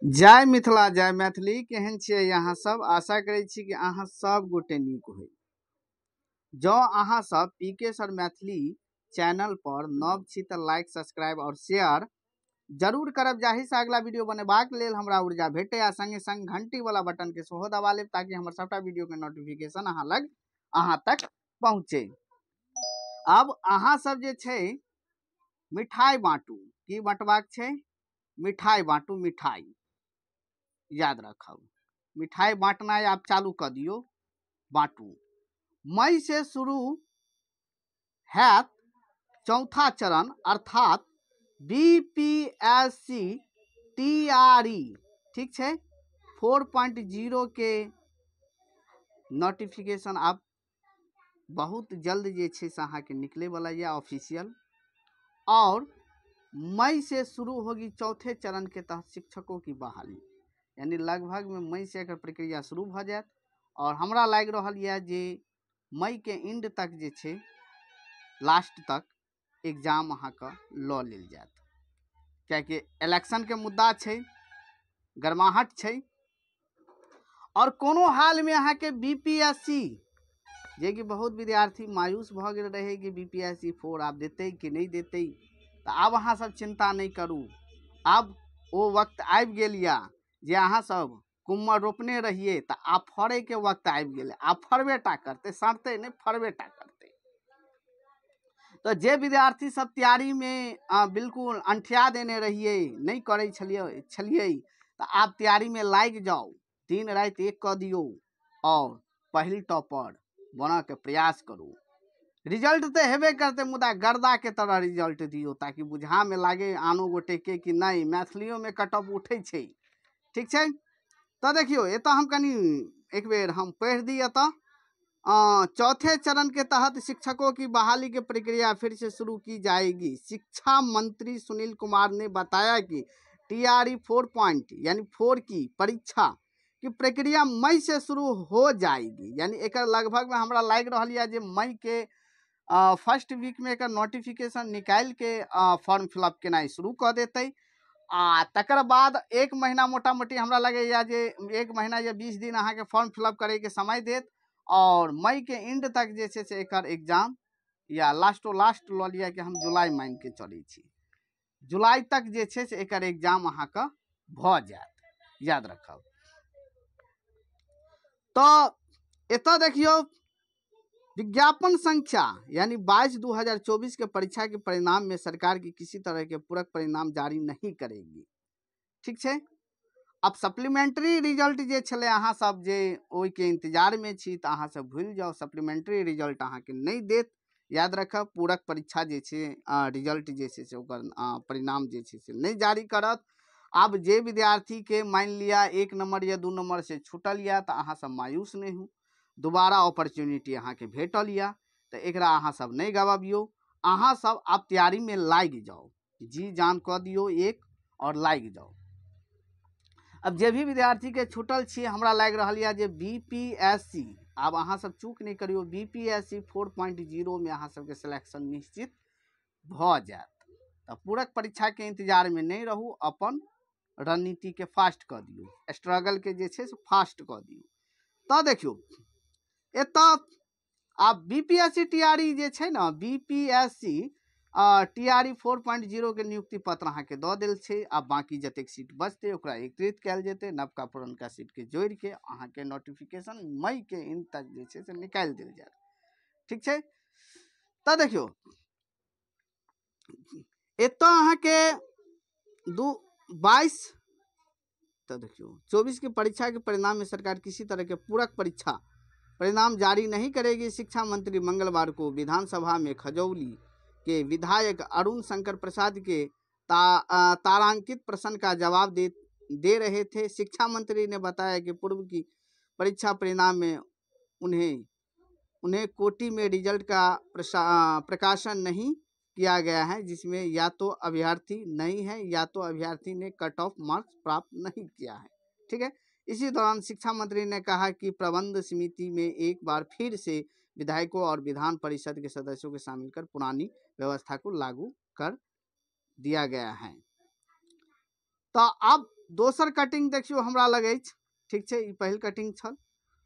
जय मिथिला जय मैथिली। केहन छियै अहाँ सब? आशा करै छी कि अहाँ सब गोटे नीक होइ। जँ अहाँ सब पीके सर मैथिली चैनल पर नव छी तऽ लाइक सब्सक्राइब और शेयर जरूर करब, जाहिसँ अगला वीडियो बनेबाक लेल हमरा ऊर्जा भेटे, आ संगे संग घंटी वाला बटन के सेहो दबा लेब ताकि हमर सबटा वीडियो के नोटिफिकेशन अहाँ लग अहाँ तक पहुँचे। अब अहाँ सब जे छै मिठाई बाँटू। की बाँटबाक छै? मिठाई बाँटू। मिठाई याद रखब, मिठाई बाँटनाइ आब चालू कऽ दियौ, बाँटू। मई से शुरू हैत चौथा चरण, अर्थात बीपीएससी टीआरई, ठीक छै, 4.0 के नोटिफिकेशन आब बहुत जल्द जे छै से अहाँके निकलैवला यऽ ऑफिशियल। और मई से शुरू होगी चौथे चरण के तहत शिक्षकों की बहाली, यानी लगभग में मई से एकर प्रक्रिया शुरू भऽ जायत। और हमरा लागि रहल यऽ जे मई के एंड तक जे छै लास्ट तक एग्जाम अहाँके लऽ लेल जायत, कियाकि इलेक्शन के मुद्दा छै, गर्माहट छै। और कोनो हाल में अहाँके बीपीएससी, जेकि बहुत विद्यार्थी मायूस भऽ गेल रहै कि बीपीएससी 4 आब देतै कि नहि देतै, तऽ आब अहाँ सब चिंता नहि करू। आब ओ वक्त आबि गेल यऽ जे अहाँ सब कुम्हर रोपने रहियै तऽ आब फड़ैके वक्त आबि गेलै। आब फड़बे टा करतै, सड़तै नहि, फड़बे टा करतै। तऽ जे विद्यार्थी सब तैयारीमे बिल्कुल अंठिया देने रहियै, नहि करै छलियै, तऽ आब तैयारीमे लागि जाउ, दिन राति एक कऽ दियौ और पहिल टॉपर बनऽके प्रयास करू। रिजल्ट तऽ हेबे करतै, मुदा गर्दाके तरह रिजल्ट दियौ ताकि बुझामे लागे आनो गोटेके कि नहि मैथिलियोमे कट ऑफ उठै छै। ठीक छै, तऽ देखियौ एतऽ हम कनि एक बेर हम पढ़ि दी। एतऽ चौथे चरण के तहत शिक्षकों की बहाली की प्रक्रिया फिर से शुरू की जाएगी। शिक्षा मंत्री सुनील कुमार ने बताया कि टीआरई 4 पॉइंट यानी 4 की परीक्षा की प्रक्रिया मई से शुरू हो जाएगी। यानी एकर लगभग में हमरा लागि रहल यऽ जे मई के फर्स्ट वीक में एकर नोटिफिकेशन निकालि के फॉर्म फिलअप केनाइ शुरू कऽ देतै। आ तकर बाद एक महीना मोटा मोटी हमरा लगैया जे एक महीना या 20 दिन अहाँके फॉर्म फिलअप करैके समय देत और मई के एंड तक जे छै से एकर एग्जाम या लास्टो लास्ट लऽ लिअ कि हम जुलाई मानि के चलै छी, जुलाई तक जे छै से एकर एग्जाम अहाँके भऽ जायत, याद रखब। तऽ एतऽ देखियौ विज्ञापन संख्या यानी 22/2024 के परीक्षा के परिणाम में सरकार की किसी तरह के पूरक परिणाम जारी नहीं करेगी। ठीक छै, अब सप्लीमेंट्री रिजल्ट जे छलै अहाँ सब जे ओहिके इंतजार में छी तऽ अहाँ सब भूलि जाउ, सप्लीमेंट्री रिजल्ट अहाँके नहि देत, याद रखब। पूरक परीक्षा जे छै रिजल्ट जे छै से ओकर परिणाम जे छै से नहि जारी करत। आब जे विद्यार्थी के मानि लिअ 1 नंबर या 2 नंबर से छूटल यऽ तऽ अहाँ सब मायूस नहि हूँ, दोबारा अपॉर्चुनिटी अहाँके भेटल यऽ तऽ एकरा अहाँ सब नहि गवाबियौ। अहाँ सब आब तैयारी में लागि जाउ, जी जान कऽ दियौ एक और लागि जाउ। अब जे भी विद्यार्थी के छूटल छी, हमरा लागि रहल यऽ जे बीपीएससी आब अहाँ सब चूक नहि करियौ, बीपीएससी 4.0 में अहाँ सबके सिलेक्शन निश्चित भऽ जायत। तऽ पूरक परीक्षा के इंतजार में नहि रहू, अपन रणनीति के फास्ट कऽ दियौ, स्ट्रगल के जे छै से फास्ट कऽ दियौ। तऽ देखियौ एतऽ आब बीपीएससी टीआरई जे छै ने, बीपीएससी टीआरई 4.0 के नियुक्ति पत्र अहाँके दऽ देल छै। आब बाँकी जतेक सीट बचतै ओकरा एकत्रित कयल जेतै, नवका पुरनका सीटके जोड़िके अहाँके नोटिफिकेशन मई के एंड तक जे छै से निकालि देल जायत। ठीक छै, तऽ देखियौ एतऽ अहाँके 22 तऽ देखियौ 24 के परीक्षा के परिणाम में सरकार किसी तरह के पूरक परीक्षा परिणाम जारी नहीं करेगी। शिक्षा मंत्री मंगलवार को विधानसभा में खजौली के विधायक अरुण शंकर प्रसाद के तारांकित प्रश्न का जवाब दे रहे थे। शिक्षा मंत्री ने बताया कि पूर्व की परीक्षा परिणाम में उन्हें कोटि में रिजल्ट का प्रकाशन नहीं किया गया है, जिसमें या तो अभ्यर्थी नहीं है या तो अभ्यर्थी ने कट ऑफ मार्क्स प्राप्त नहीं किया है। ठीक है, इसी दौरान शिक्षा मंत्री ने कहा कि प्रबंध समिति में एक बार फिर से विधायकों और विधान परिषद के सदस्यों को शामिल कर पुरानी व्यवस्था को लागू कर दिया गया है। तो अब दोसर कटिंग देखियौ हमरा लग अछि। ठीक छै, ई पहिल कटिंग छल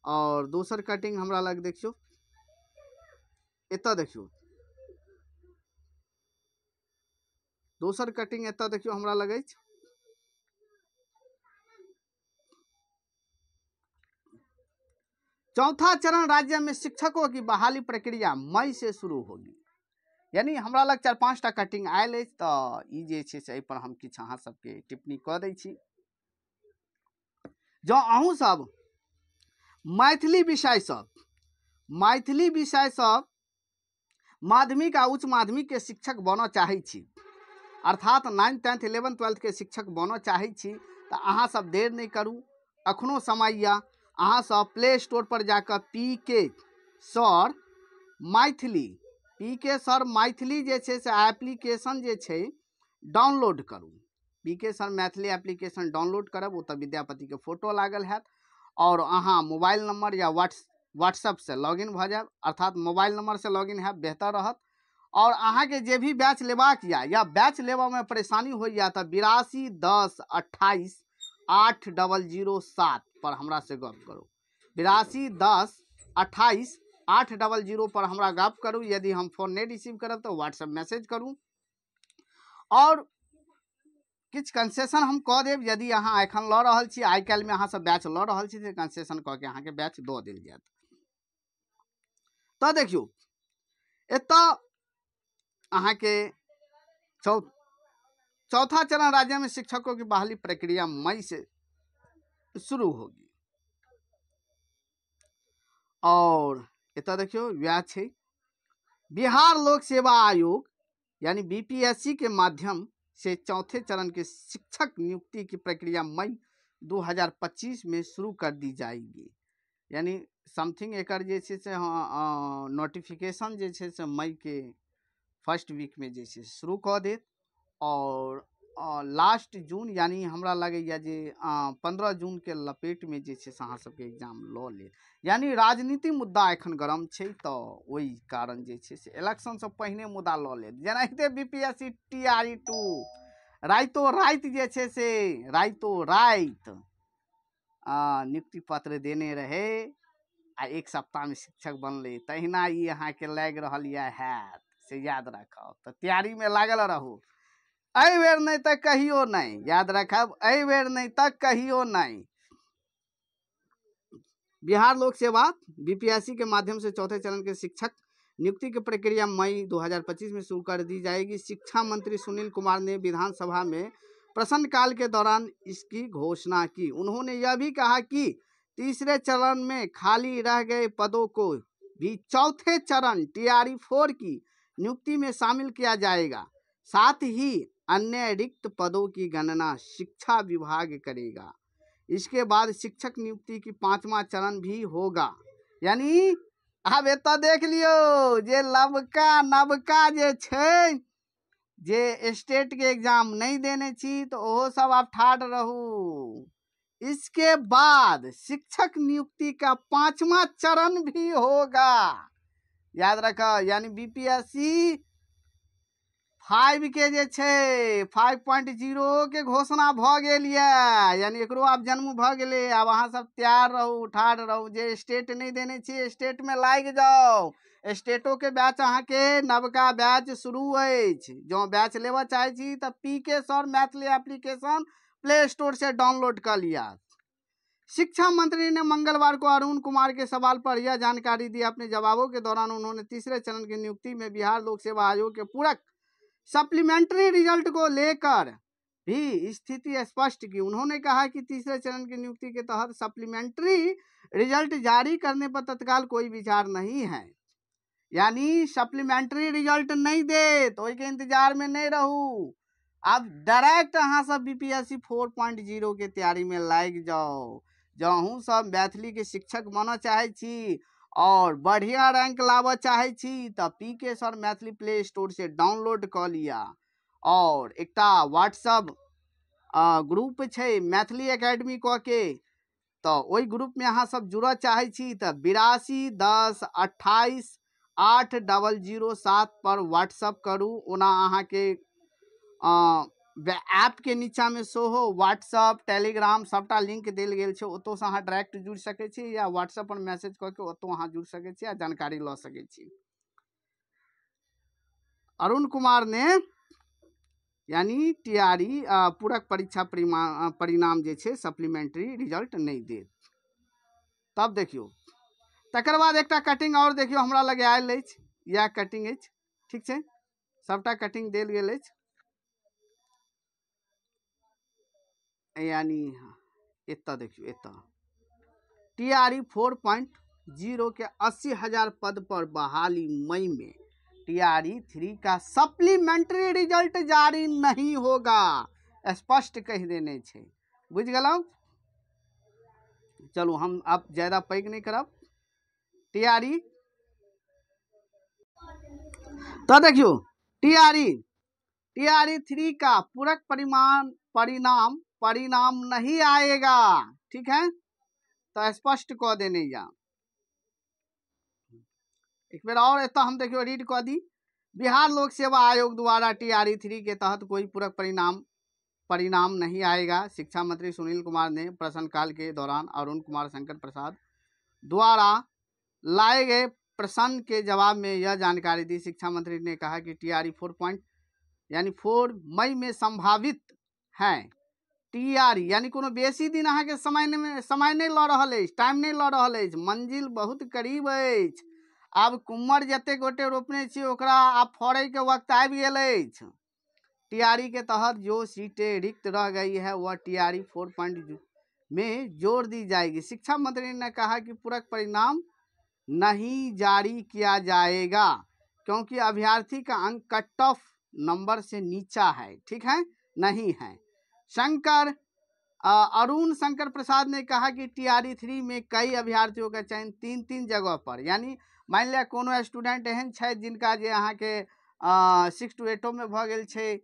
और दोसर कटिंग हमरा लग देखियौ, एतऽ देखियौ दोसर कटिंग एतऽ देखियौ हमरा लग अछि। चौथा चरण राज्य में शिक्षकों की बहाली प्रक्रिया मई से शुरू होगी। यानी हमरा लग 4-5 टा कटिंग आयल अछि, तऽ ई जे छै से एहिपर हम किछु अहाँ सबके टिप्पणी कऽ दै छी। जँ अहूँ सब मैथिली विषयसँ माध्यमिक आ उच्च माध्यमिक के शिक्षक बनऽ चाहै छी, अर्थात 9th 10th 11th 12th के शिक्षक बनऽ चाहै छी, तऽ अहाँ सब देर नहि करू, अखनो समय यऽ। अहाँ सब प्ले स्टोर पर जाकऽ पी के सर मैथिली जे छै से एप्लीकेशन जे छै डाउनलोड करू। P K sir Maithili application download करब, ओतऽ विद्यापतिके फोटो लागल हैत और अहाँ मोबाइल नंबर या व्हाट्सएपसँ लॉगिन भऽ जायब, अर्थात मोबाइल नंबरसँ लॉगिन हैब बेहतर रहत। और अहाँके जे भी बैच लेबाक यऽ या बैच लेबऽमे परेशानी होइए तऽ 82 10 28 8007 पर हमरा से गप करू। 82 10 28 800 पर हमरा गप करू। यदि हम फोन नहीं रिसीव करब तो व्हाट्सएप मैसेज करू और किछु कंसेशन हम कऽ देब। यदि अहाँ एखन लऽ रहल छी, आइ काल्हिमे अहाँ सब बैच लऽ रहल छी, तऽ कंसेशन कऽ के अहाँके बैच दऽ देल जायत। तऽ देखियौ एतऽ अहाँके चौथा चरण राज्य में शिक्षकों की बहाली प्रक्रिया मई से शुरू होगी। और एतऽ देखियौ वएह छै, बिहार लोक सेवा आयोग यानी बीपीएससी के माध्यम से चौथे चरण के शिक्षक नियुक्ति की प्रक्रिया मई 2025 में शुरू कर दी जाएगी। यानी समथिंग एकर जे छै से नोटिफिकेशन जे छै से मई के फर्स्ट वीक में जे छै शुरू कऽ देत और लास्ट जून यानी हमरा लगैए जे 15 जून के लपेट में जे छै से अहाँ सबके एग्जाम लऽ लेत। यानी राजनीति मुद्दा एखन गरम छै, तऽ ओहि कारण जे छै से इलेक्शनसँ पहिने मुद्दा लऽ लेत। जेनाहिते बीपीएससी टीआरई 2 राइतो राति जे छै से राइतो राति नियुक्ति पत्र देने रहे आ एक सप्ताहमे शिक्षक बनलै, तहिना ई अहाँके लागि रहल यऽ हैत, से याद राखब। तऽ तैयारीमे लागल रहू, एहि बेर नहि तऽ कहियो नहि, याद रखब एहि बेर नहि तऽ कहियो नहि। बिहार लोक सेवा बीपीएससी के माध्यम से चौथे चरण के शिक्षक नियुक्ति की प्रक्रिया मई 2025 में शुरू कर दी जाएगी। शिक्षा मंत्री सुनील कुमार ने विधानसभा में प्रश्नकाल के दौरान इसकी घोषणा की। उन्होंने यह भी कहा कि तीसरे चरण में खाली रह गए पदों को भी चौथे चरण टीआरई 4 की नियुक्ति में शामिल किया जाएगा। साथ ही अन्य रिक्त पदों की गणना शिक्षा विभाग करेगा। इसके बाद शिक्षक नियुक्ति की 5वां चरण भी होगा। यानी आब एतऽ देख लियौ जे लबका नबका जे छै जे स्टेट के एग्जाम नहीं देने छी तो ओहो सब आब ठाढ़ रहू। इसके बाद शिक्षक नियुक्ति का 5वां चरण भी होगा, याद रख। यानी बीपीएससी 5 के जे छै 5.0 के घोषणा भऽ गेल यऽ, यानी एकरो आब जन्म भऽ गेलै। आब अहाँ सब तैयार रहू, ठाढ़ रहू। जे स्टेट नहि देने छी स्टेट में लागि जाउ। स्टेटो के बैच अहाँके नवका बैच शुरू अछि। जँ बैच लेबऽ चाहै छी तऽ P K sir Maithili application play store से डाउनलोड कऽ लिअ। शिक्षा मंत्री ने मंगलवार को अरुण कुमार के सवाल पर यह जानकारी दी। अपने जवाबों के दौरान उन्होंने तीसरे चरण की नियुक्ति में बिहार लोक सेवा आयोग के पूरक सप्लीमेंट्री रिजल्ट को लेकर भी स्थिति स्पष्ट की। उन्होंने कहा कि तीसरे चरण की नियुक्ति के तहत सप्लीमेंट्री रिजल्ट जारी करने पर तत्काल कोई विचार नहीं है। यानी सप्लीमेंट्री रिजल्ट नहीं दे तो के इंतजार में नहीं रहू, अब डायरेक्ट अहाँ सब बीपीएससी 4.0 के तैयारी में लागि जाओ। जँ अहूँ सब मैथिली के शिक्षक बनऽ चाहै छी और बढ़िया रैंक लाबऽ चाहै छी तऽ P K sir Maithili play store से डाउनलोड कऽ लिअ। और एकटा व्हाट्सअप ग्रुप छै मैथिली एकेडमी कऽ के, तऽ ओहि ग्रुपमे अहाँ सब जुड़ऽ चाहै छी तऽ 82 10 28 8007 पर व्हाट्सअप करू। ओना अहाँके ऐपके नीचाँमे सेहो व्हाट्सअप, टेलीग्राम सभटा लिंक देल गेल छै, ओतहुसँ अहाँ डायरेक्ट जुड़ि सकै छी या व्हाट्सअप पर मैसेज कऽ के ओतहु अहाँ जुड़ि सकै छी आ जानकारी लऽ सकै छी। अरुण कुमार ने यानी टीआरई पूरक परीक्षा परिणाम जे छै सप्लीमेंट्री रिजल्ट नहि देत। तब देखियौ तकर बाद एकटा कटिंग आओर देखियौ हमरा लग आयल अछि, इएह कटिंग अछि, ठीक छै, सबटा कटिंग देल गेल अछि। यानी एतऽ देखियौ, एतऽ टीआरई 4.0 के 80,000 पद पर बहाली मई में, टीआरई 3 का सप्लीमेंट्री रिजल्ट जारी नहीं होगा, स्पष्ट कहि देने छै। बुझि गेलहुँ? चलू हम आब ज्यादा पैघ नहि करब। टीआरई तो देखियौ, टीआरई 3 का पूरक परिणाम नहीं आएगा, ठीक है, तो स्पष्ट कऽ देने या। एक बेर और एतऽ हम देखियौ रीड कऽ दी। बिहार लोक सेवा आयोग द्वारा टीआरई 3 के तहत कोई पूरक परिणाम नहीं आएगा। शिक्षा मंत्री सुनील कुमार ने प्रश्नकाल के दौरान अरुण कुमार शंकर प्रसाद द्वारा लाए गए प्रश्न के जवाब में यह जानकारी दी। शिक्षा मंत्री ने कहा कि टीआरई 4 मई में संभावित है। टीआरई यानी कोनो बेसी दिन अहाँके समय नहि लऽ रहल अछि, टाइम नहि लऽ रहल अछि, मंजिल बहुत करीब अछि। आब कुम्हर जतेक गोटे रोपने छी ओकरा आब फड़ैके वक्त आबि गेल अछि। टीआरई के तहत जो सीटें रिक्त रह गई है वह टीआरई 4. में जोड़ दी जाएगी। शिक्षा मंत्री ने कहा कि पूरक परिणाम नहीं जारी किया जाएगा क्योंकि अभ्यर्थी का अंक कट ऑफ नंबर से नीचा है, ठीक है, नहीं है। अरुण शंकर प्रसाद ने कहा कि टीआरई 3 में कई अभ्यर्थियों का चयन 3-3 जगह पर, यानी मान लिया कोनो स्टूडेंट एहन छथि जिनका जे अहाँके 6 to 8 में भऽ गेल छै,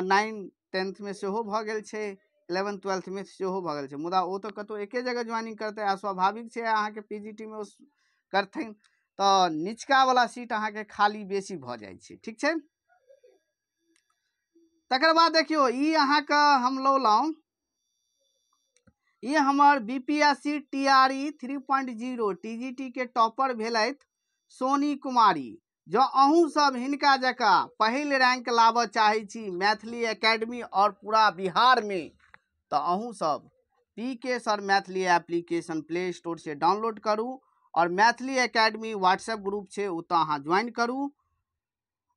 9 10 में सेहो भऽ गेल छै, 11 12 में सेहो भऽ गेल छै, मुदा ओ तऽ कतहु एके जगह ज्वाइनिंग करतै आ स्वाभाविक छै अहाँके पीजीटी में ओ करथिन, तऽ निचका वाला सीट अहाँके खाली बेसी भऽ जाइ छै, ठीक छै। तकर बाद देखियौ ई अहाँके हम लौलहुँ, ई हमर बीपीएससी टीआरई 3.0 टीजीटी के टॉपर भेलथि सोनी कुमारी। जँ अहूँ सब हिनका जकाँ पहिल रैंक लाबऽ चाहै छी मैथिली एकेडमी और पूरा बिहारमे, तऽ अहूँ सब PK sir Maithili application play store से डाउनलोड करू और मैथिली एकेडमी व्हाट्सएप ग्रुप छै ओतऽ अहाँ ज्वाइन करू।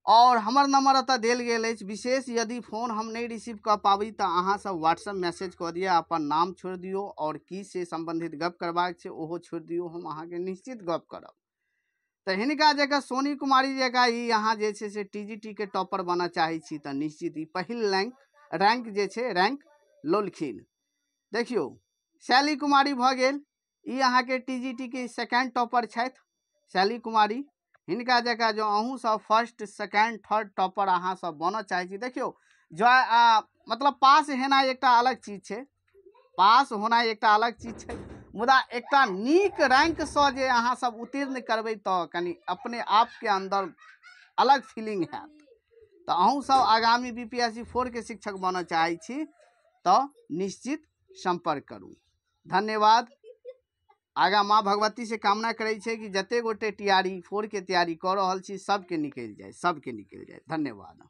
और हमर नंबर एतऽ देल गेल अछि, विशेष यदि फोन हम नहि रिसीव कऽ पाबी तऽ अहाँ सब व्हाट्सएप मैसेज कऽ दिअ, अपन नाम छोड़ि दियौ और की से सम्बन्धित गप करबाक छै ओहो छोड़ि दियौ, हम अहाँके निश्चित गप करब। तऽ हिनका जकाँ सोनी कुमारी जकाँ ई अहाँ जे छै से टीजीटी के टॉपर बनऽ चाहै छी तऽ निश्चित ई पहिल रैंक जे छै रैंक लौलखिन। देखियौ शैली कुमारी भऽ गेल, ई अहाँके टीजीटी के सेकेंड टॉपर छथि शैली कुमारी। हिनका जकाँ जँ अहूँ सब फर्स्ट सेकेंड थर्ड टॉपर अहाँ सब बनऽ चाहै छी, देखियौ जो मतलब पास हेनाइ एकटा अलग चीज छै, पास होनाइ एकटा अलग चीज छै, मुदा एकटा नीक रैंकसँ जे अहाँ सब उत्तीर्ण करबै तऽ कनि अपने आपके अन्दर अलग फीलिंग हैत। तऽ अहूँ सब आगामी बीपीएससी 4 के शिक्षक बनऽ चाहै छी तऽ निश्चित सम्पर्क करू। धन्यवाद। आगाँ माँ भगवती से कामना करै छै कि जते गोटे टीआरई 4 के तैयारी कऽ रहल छी सबके निकलि जाय, सबके निकलि जाय। धन्यवाद।